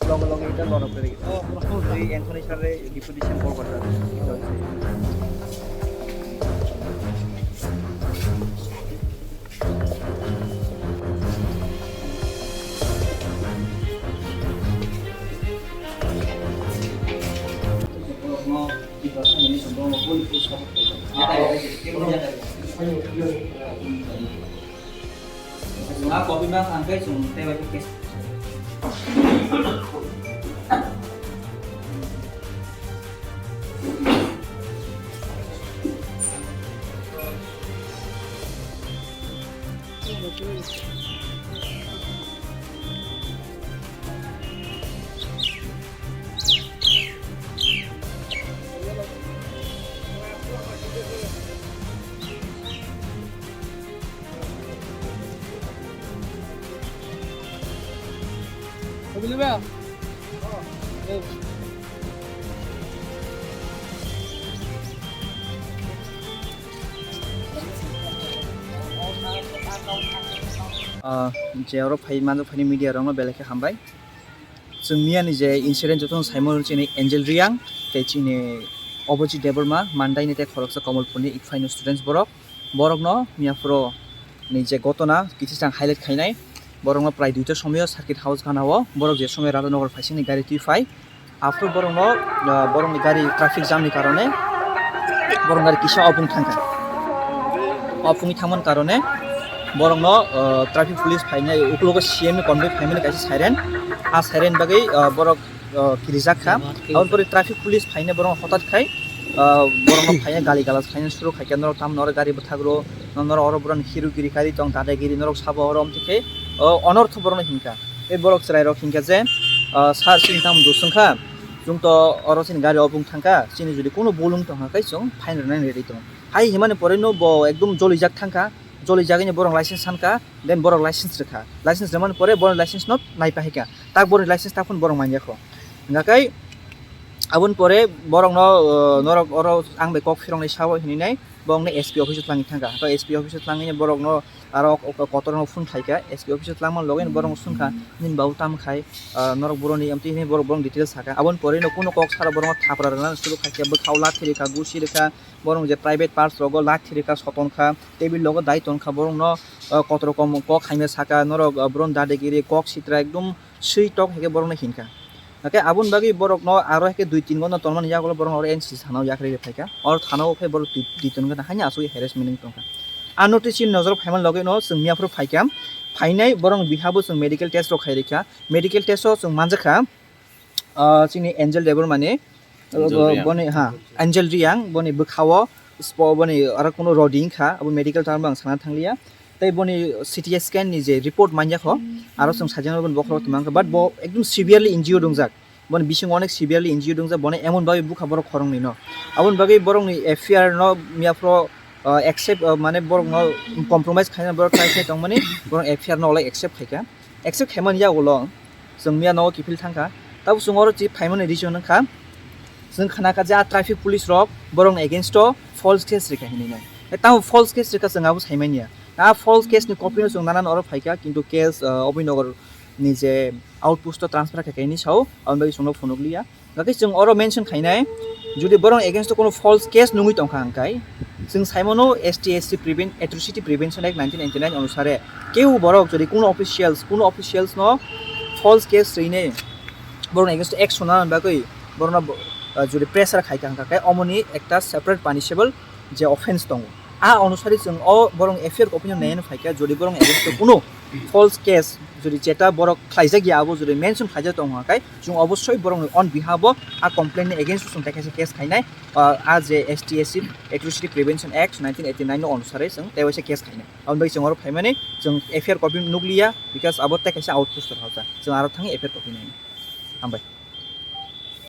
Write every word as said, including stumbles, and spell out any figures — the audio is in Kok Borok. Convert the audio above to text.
Logo logo ita logo pere. Oh, Anthony sir re deputation call korta. Nga kopi ma thang khe chwng tei bai khe. Ah, je oro phai manjak phani media rokno belai khe hambai. Chwng miyani je incident jotono saimano chini Angel Reang tei chini Abhijit Debbarma, Mandaini tei khoroksa Kamalpurni Ikphaino students borok. Borokno miyaphuru ni je gotona kithi chang highlight khainai. Borokno prai duita somoyo circuit house gana o borok je somoyo Radhanagar phaisingni gari twi phai. Aphuru borokno, ah, borokni gari traffic jam ni karone borokni gari kisa opung thangkha. Opungwi thangmani karone borokno, ah, traffic police phainai, uklogo C M ni convoy phaimani kaisa siren. A siren bagwi, ah, borok, ah, kirijak kha. Aboni pore traffic police phainai borok hotat khai, ah, borokno phainai gali galas khainai suru khaikhe norok tamo norok gari bwthagro, norok oro borokni hirogiri kari tong, dadagiri norok sabo oro omtwi khe, ah, onortho borokno hinkha. Tei borok chwrairok hinkha je, ah, "Sir, chini tamo dusung kha, chwng to oro chini gari opung thangkha, chini jodi kuno bolong tongkha khe chwng fine rwnani ready tongo." Hai himani poreno bo ekdom jolijak thangkha, jolijagwino borok license sankha, then borok license rwkha, license rwmani pore borok license no naipahaikha, tak borok license tak phano borok manyakho. Hingkha khe aboni pore borokno, ah, norok oro ang bai kok phiroknai sao hinwi nai. Borokno S P office o twlangwi thangkha. To S P office o twlangwi borokno aro kotorno phone khaikha. S P office o twlangmani logi borokno swngkha, "Nini babu tamo khai, ah, norok boroni?" Amtwi hwnwi borok, borok details sakha. Aboni poreno kuno kok sara borokno thapra rwna suru khaikha, bwkhao lathi rwkha, gusi rwkha, borok je private parts rogo lathi rwkha, sotonkha, table rogo dai tonkha, borokno, ah, kotor kom kok hamya sakha, norok, ah, borokni dadagiri, kok sitra ekdom swi tok hai khe borokno hinkha. Hakhe aboni bagwi borokno aro hai khe dui tin ghonta tonmani yagulo borokno oro N C C thana o yakarwi phaikha. Oro thana o phai borok dui, dui tin ghonta haino asugwi harassment wngwi tongkha. A notice chini nojoro phaimani logino chwng miyaphuru phaikha. Phainai borokni bihabo chwng medical test rok khai rikha. Medical test o chwng manjakha, ah, chini Angel Debbarmani, Angel Reang. Boni, ha, Angel Reang, boni bwkhao spo, boni aro kuno rodi wngkha, abo medical term bo ang sana thangliya. Tei boni C T scan ni je report manya kho, aro chwng sajagna boni bokhorok tongmang kha, but bo ekdom severely injured wngjak. Boni bisingo onek severely injured wngjak, boni emon bagwi bukha borok khoroknwi no. Aboni bagwi borokni F I R no miyaphro, uh, accept, uh, mane borokno compromise khaina borok try khai tongmani, borok F I R no olai accept khaikha. Accept khaimani yagulo chwng miya nogo kiphil thangkha. Tabuk chwng oro chip phaimani reason wngkha, chwng khnakha je a traffic police rok borokni against o false case rikha hinwi nai. Tamo false case rikha chwng abo saimanya. A false case ni copy no chwng nanan oro phaikha, kintu case, ah, Abhinogor ni je outpost o transfer khaikha hinwi sao, aboni bagwi chwngno phunukliya. Hwnkhe chwng oro mention khainai, jodi borok against o kono false case nungwi tongkha hwnkhe, chwng saimano S T S C Prevent-, Atrocity Prevention Act nineteen ninety-nine onusare keu borok jodi kono officials, kono officials no false case rwinai borok against o action nana bagwi borokno bo-, ah, jodi pressure khaikha hwnkhe omoni ekta separate punishable je offence tongo. A onusari chwng o borok F I R copy no naiwi phaikha, jodi borok against o kuno false case jodi jeta borok khlaijak ya abo jodi mention khlaijak tongo hwnkhe chwng obossoi borokni on behalf o a complaint ni against o chwng tei kaisa case khainai, ah, a je S T S C Atrocity Prevention Act nineteen eighty-nine no onusari chwng tei waisa case khainai. Aboni bagwi chwng oro phaimani chwng F I R copy nukliya, because abo tei kaisa outpost rok hausa. Chwng aro thangwi F I R copy nainai. Hambai.